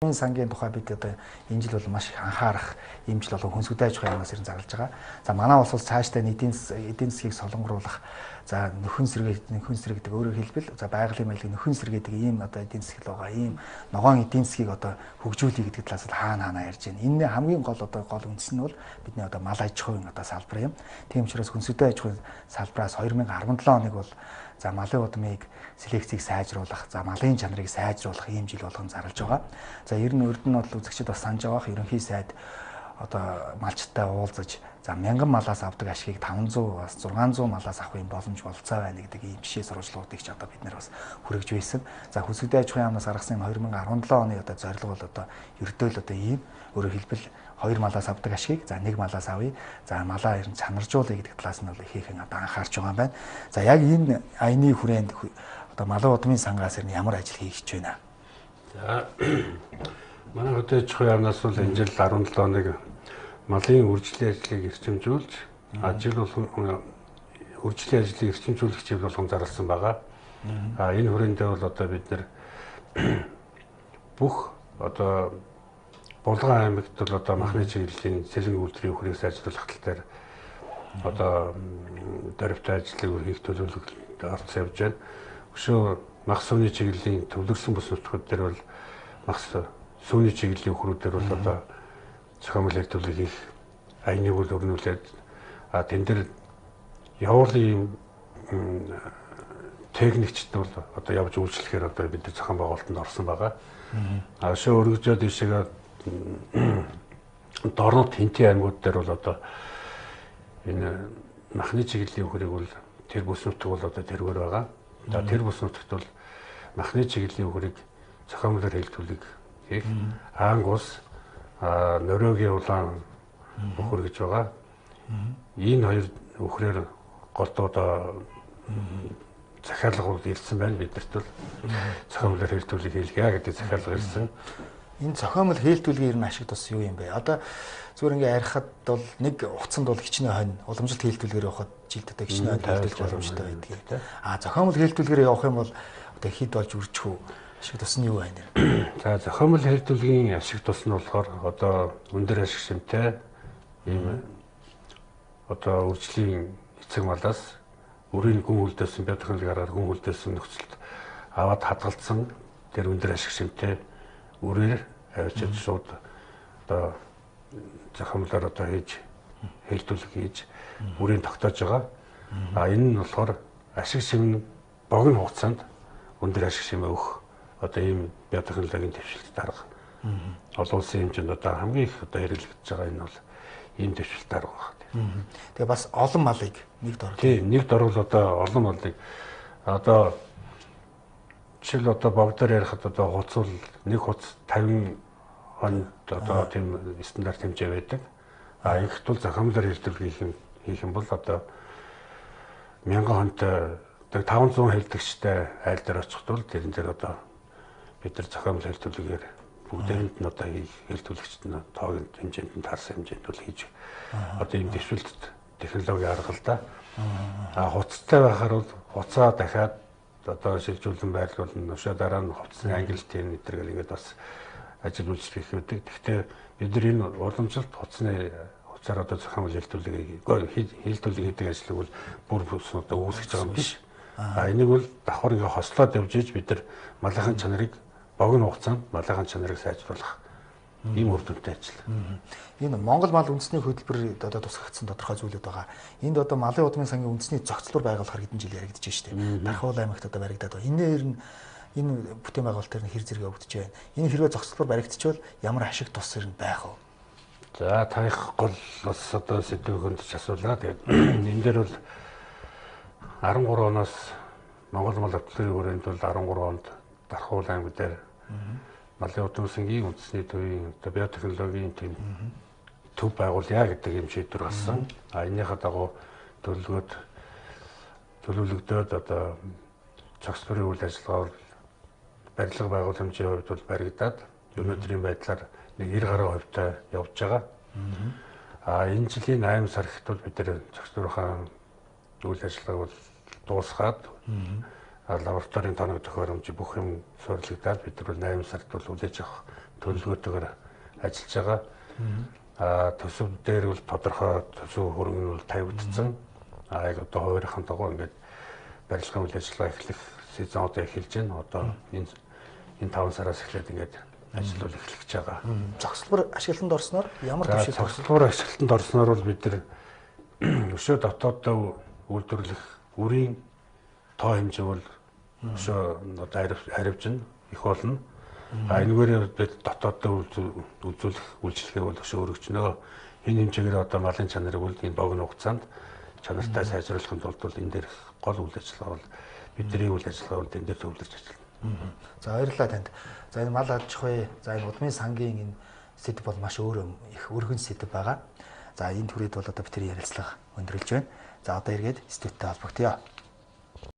Сангийн тухай бид одоо энэ жил бол маш их анхаарах ийм жил болон хүнсгдээ аж ахуйн яамнаас ирэн зарлж байгаа. За манай улс бол цаашдаа эдийн засгийг солонгоруулах, за нөхөн сэргээдэг, өөрөөр хэлбэл за байгалийн маялыг нөхөн сэргээдэг ийм одоо эдийн засаг л байгаа. Ийм ногоон эдийн засгийг одоо хөгжүүлэе гэдэг талаас л хаана хаана ярьж байна. Энэ хамгийн гол одоо гол үндэс нь бол бидний одоо мал аж ахуйн одоо салбар юм. Тийм учраас хүнсгдээ аж ахуйн салбараас 2017 оныг бол за малын удмыг селекцийг сайжруулах, за малын чанарыг сайжруулах ийм жил болгон зарлж байгаа. За ер нь урд нь бол үзэгчид бас санаж байгаа ерөнхий сайд одоо малчтай уулзаж за 1000 малаас авдаг ашигыг 500 бас 600 малаас авах юм боломж болцоо байна гэдэг ийм жишээ сурвалжлагуудыг ч одоо бид нэр бас хүргэж байсан. За хүнсгдээ аж ахуйн яамнаас гаргасан 2017 оны одоо зорилго бол одоо ердөө л одоо ийм, өөрөөр хэлбэл 2 малаас авдаг ашигыг за 1 малаас авъя. За малаа ер нь чанаржуулъя гэдэг талаас нь бол ихээхэн одоо анхаарч байгаа юм байна. За яг энэ аяны хүрээнд одоо малын удмын сангаас ер нь ямар ажил хийх гэж байна? За манай хөдөө аж ахуйн яамнаас бол энэ жил 17 оныг малын үржлийн ажлыг эрчимжүүлж, ажил болгон үржлийн ажлыг эрчимжүүлэх жил болгон зарласан байгаа. А энэ хүрээндээ бол одоо бид нэр бүх одоо Булган аймагт бол одоо махны чиглэлийн сэлэн үйлдвэрийн үхрийг сайжруулах тал дээр одоо дөрвтэй ажлыг хийх төлөвлөлт орц явж байна. Өшөө мах сүүний чиглэлийн төвлөрсөн бүс нутгууд дээр бол мах сүүний чиглэлийн үхрүүдээр бол одоо зохиомжтой хэлтвэрлэг хийх аяныг бол өрнүүлээд тэн дээр явуулын техникчд бол одоо явж үйлчлэхээр одоо бид зохион байгуулалтанд орсон байгаа. А өшөө өргөжөөд ийшээгээ Дорнод Хинтийн аймагуд дээр бол одоо энэ махны чиглэлийн үхрийг бол тэр бүс нутаг бол одоо тэргээр байгаа. За тэр бүс нутагт бол махны чиглэлийн үхрийг зохиомжлоор хэлтвэрлэг хийх, Ангус, Нориогийн улаан үхэр гэж байгаа. Энэ хоёр үхрээр голдуу одоо захиалга бол ирсэн байна. Бидэрт бол зохиомжлоор хэлтвэрлэг хийлгээ гэдэг захиалга ирсэн. Энэ зохиомл хээлтүүлгийн ер нь ашиг тус юу юм бэ? Одоо зүгээр ингээ ярихад бол нэг хугацаанд бол хичнээн хонь уламжлалт хээлтүүлгээр явахад жилд одоо хичнээн хонь хээлтүүлэх боломжтой байдаг. А зохиомл хээлтүүлгээр явах юм бол одоо хэд болж үржих үү? Ашиг тус нь юу байна? За зохиомл хээлтүүлгийн ашиг тус нь болохоор одоо өндөр ашиг шимтэй ийм одоо үржлийн эцэг малаас үрийн гүн хөлдөөсөн биотехнологи аргаар гүн хөлдөөсөн нөхцөлд аваад хадгалсан тэр өндөр ашиг шимтэй үрээр авчиж шууд одоо зохиомлоор одоо хийж хэлтвэрлэг хийж үрийн тогтоож байгаа. А энэ нь болохоор ашиг шим богино хугацаанд өндөр ашиг шимээ өгөх одоо ийм биотехнологийн дэвшилт арга. Олон улсын хэмжээнд одоо хамгийн их одоо хэрэглэгдэж байгаа энэ бол ийм дэвшилт арга байна. Тэгээ бас олон малыг нэг дорвол. Тийм, нэг дорвол одоо олон малыг одоо жишээл одоо богдоор ярихад одоо хуцвал нэг хуц 50 хонд одоо тийм стандарт хэмжээ байдаг. А ингэх тул зохиомлоор хэлтвэрлэг хийх юм бол одоо 1000 хонтой 500 хэлтэгчтэй айл дээр очих тул тэрэн дээр одоо бид нар зохиомл хэлтвэрлэгээр бүгдээрэнд нь одоо хэлтвэрлэгчд нь тоогийн хэмжээнд нь таарсан хэмжээнд бол хийж одоо ийм дэвшилт технологи арга л да. А хуцтай байхаар бол хуцаа дахиад одоо шилжүүлэн байрлуулна, өшөө дараа нь хувцсны ангилалт юм энэ төр гэл ингээд бас ажил үйлчлэх байдаг. Гэхдээ бид нар энэ уламжлалт хувцсны хувцаар одоо зохиомжтой хэлтвэрлэг хийдэг ажлыг бол бүр бүс одоо үүсгэж байгаа юм биш. А энийг бол давхар ингээд хослоод явж иж бид нар малынхын чанарыг богино хугацаанд малынхын чанарыг сайжруулах ийм үр дүнтэй ажил. Энэ Монгол мал үндэсний хөтөлбөр одоо тусгагдсан тодорхой зүйлүүд байгаа. Энд одоо малын удмын сангийн үндэсний зохицлоор байгуулахар хэдэн жил яригдж штэ. Дархуул аймагт одоо баригдаад байгаа. Энэ ер нь энэ бүтээн байгуулалт нь хэр зэрэг явагдаж байна. Энэ хэрвээ зохицлоор баригдчихвал ямар ашиг тус ер нь байх вэ? За таних гол бас одоо сэдвийг хөндөж асуулаа. Тэгээд энэ дээр бол 13 оноос Монгол мал хөтөлбөрийн хүрээнд бол 13 онд Дархуул аймаг дээр малын удамсангийн үндэсний төвийн одоо биотехнологийн тийм төв байгуулъя гэдэг юм шийдвэр гарсан. А энэнийхээ дагуу төлөвлөгдөөд одоо зохицлын үйл ажиллагаа бол барилга байгууламжийн хувьд бол баригдаад өнөөдрийн байдлаар нэг 90 гаруй хувьтай явж байгаа. А энэ жилийн 8 сар гэхэд бол бид нэр зохицлынхаа үйл ажиллагааг бол дуусгаад лабораторийн тоног төхөөрөмж бүх юм суйрлагдаад бид нар 8 сард бол хүлээж авах төлөвлөгөөтэйгээр ажиллаж байгаа. Төсөв дээр бол тодорхой төсөв хөрөнгө нь бол тавигдсан. Яг одоо хуваарийнхын дагуу ингээд барилгын үйл ажиллагаа эхлэх сезон одоо эхэлж байна. Одоо энэ 5 сараас эхлээд ингээд ажил бол эхлэх гэж байгаа. Зогсолбор ашиглалтанд орсноор ямар түвшинд зогсолбор ашиглалтанд орсноор бол бид нар өшөө дотооддоо үйлдвэрлэх үрийн тоо хэмжээ бол өшөө одоо харивжна их болно. А энэгээр бид дотооддоо үзүүлэх үйлчилгээг бол өшөө өргөжнөө. Энэ хэмжээгээр одоо малын чанарыг бол энэ богино хугацаанд чанартай сайжруулахын тулд бол энэ дээрх гол үйл ажиллагаа бол бидний үйл ажиллагаа бол энэ дээр төвлөрч ажиллана. За баярлалаа танд. За энэ мал аж ахуй, за энэ удмын сангийн энэ сэдв бол маш өөр их өргөн сэдв байгаа. За энэ түрээд бол одоо бид тэр ярилцлага өндөрлөж байна. За одоо эргээд студидтэй холбогдъё.